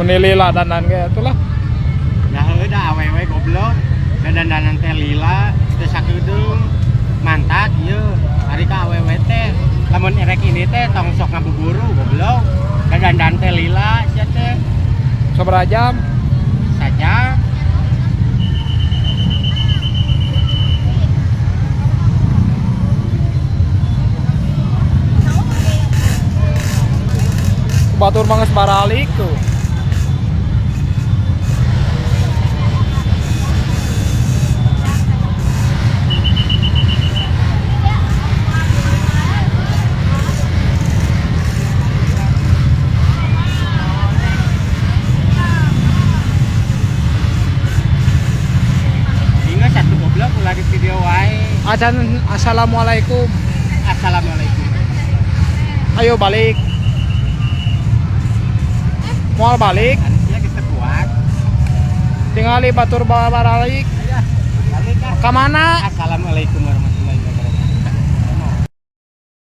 Meni lila dandan ge atulah. Dah heuh da awewe goblok. Da dandanan teh lila, teu sakedeung. Mantak ieu ari ka awewe teh lamun erek ini teh tong sok ngabuburu goblok. Da dandan teh lila sia teh. Sabaraha jam? Saja. Batur mah geus baralik tuh. Ingat satu goblok ulah di video wae. Acan assalamualaikum. Assalamualaikum. Ayo balik. Moal balik, Harusnya kita kuat. Tingali batur baralik. Ayo, balik ah. Ka mana? Assalamualaikum warahmatullahi.